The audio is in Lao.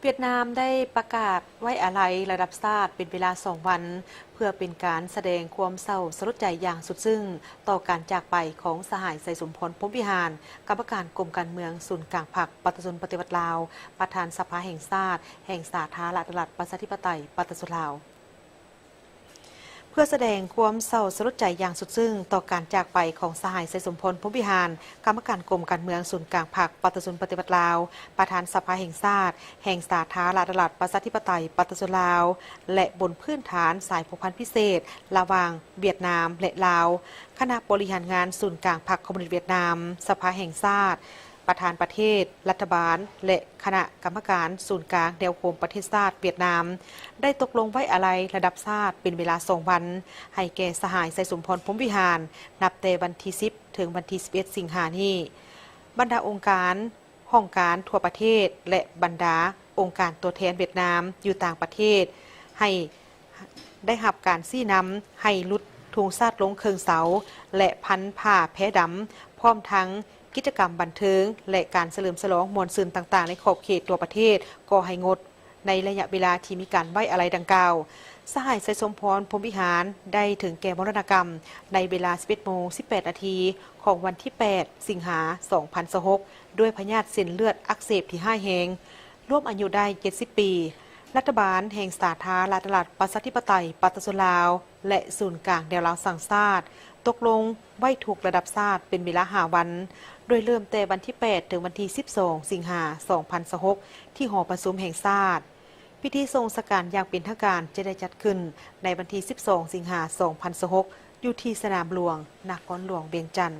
ຫວຽດນາມໄດ້ປະກາດໄວ້ອາໄລລະດັບຊາດເປັນເວລາສອງວັນ ເພື່ອເປັນການສະແດງຄວາມເສົ້າສະຫຼົດໃຈຢ່າງສຸດຊຶ້ງຕໍ່ການຈາກໄປຂອງສະຫາຍ ໄຊສົມພອນ ພົມວິຫານ ກຳມະການກົມການເມືອງສູນກາງພັກປະຊາຊົນປະຕິວັດລາວ, ປະທານສະພາແຫ່ງຊາດ ແຫ່ງສາທາລະນະລັດ ປະຊາທິປະໄຕ ປະຊາຊົນລາວ. ເພື່ອສະແດງຄວາມເສົ້າສະຫຼົດໃຈຢ່າງສຸດຊຶ້ງຕໍ່ການຈາກໄປຂອງສະຫາຍ ໄຊສົມພອນ ພົມວິຫານ ກຳມະການກົມການເມືອງສູນກາງພັກປະຊາຊົນປະຕິວັດລາວ, ປະທານສະພາແຫ່ງຊາດ ແຫ່ງສາທາລະນະລັດ ປະຊາທິປະໄຕ ປະຊາຊົນລາວ ແລະ ບົນພື້ນຖານສາຍພົວພັນພິເສດລະຫວ່າງຫວຽດນາມ ແລະ ລາວ, ຄະນະບໍລິຫານງານສູນກາງພັກຄອມມູນິດຫວຽດນາມ, ສະພາແຫ່ງຊາດ, ປະທານປະເທດ, ລັດຖະບານ ແລະ ຄະນະກຳມະການສູນກາງແນວໂຮມປະເທດຊາດຫວຽດນາມ ໄດ້ຕົກລົງໄວ້ອາໄລລະດັບຊາດເປັນເວລາສອງວັນ ໃຫ້ແກ່ສະຫາຍ ໄຊສົມພອນ ພົມວິຫານ ນັບແຕ່ວັນທີສິບ ເຖິງວັນທີສິບເອັດ ສິງຫານີ້. ບັນດາອົງການ, ຫ້ອງການທົ່ວປະເທດ ແລະ ບັນດາອົງການຕົວແທນຫວຽດນາມຢູ່ຕ່າງປະເທດ ໃຫ້ ໄດ້ຮັບການຊີ້ນຳໃຫ້ຫຼຸດທຸງຊາດລົງເຄິ່ງເສົາ ແລະ ພັນຜ້າແພດຳ, ພ້ອມທັງກິດຈະກຳບັນເທີງ ແລະ ການສະເຫຼີມສະຫຼອງມ່ວນຊື່ນຕ່າງໆ ໃນຂອບເຂດທົ່ວປະເທດກໍໃຫ້ງົດ. ໃນໄລຍະເວລາທີ່ມີການໄວ້ອາໄລດັ່ງກ່າວ, ສະຫາຍ ໄຊສົມພອນ ພົມວິຫານ ໄດ້ເຖິງແກ່ມໍລະນະກຳໃນເວລາສິບເອັດໂມງສິບແປດນາທີຂອງວັນທີແປດ ສິງຫາ ສອງພັນຊາວຫົກ ດ້ວຍພະຍາດເສັ້ນເລືອດອັກເສບທີ່ຮ້າຍແຮງ, ລວມອາຍຸໄດ້ເຈັດສິບປີ. ລັດຖະບານແຫ່ງສາທາລະນະລັດ ປະຊາທິປະໄຕ ປະຊາຊົນລາວ ແລະ ສູນກາງແນວລາວສ້າງຊາດ ຕົກລົງໄວ້ທຸກລະດັບຊາດເປັນເວລາຫ້າວັນ, ໂດຍເລີ່ມແຕ່ວັນທີແປດ ເຖິງວັນທີສິບສອງ ສິງຫາ ສອງພັນຊາວຫົກ ທີ່ຫໍປະຊຸມແຫ່ງຊາດ. ພິທີສົ່ງສະການຢ່າງເປັນທາງການຈະໄດ້ຈັດຂຶ້ນໃນວັນທີສິບສອງ ສິງຫາ ສອງພັນຊາວຫົກ ຢູ່ທີ່ສະໜາມຫຼວງ ນະຄອນຫຼວງວຽງຈັນ.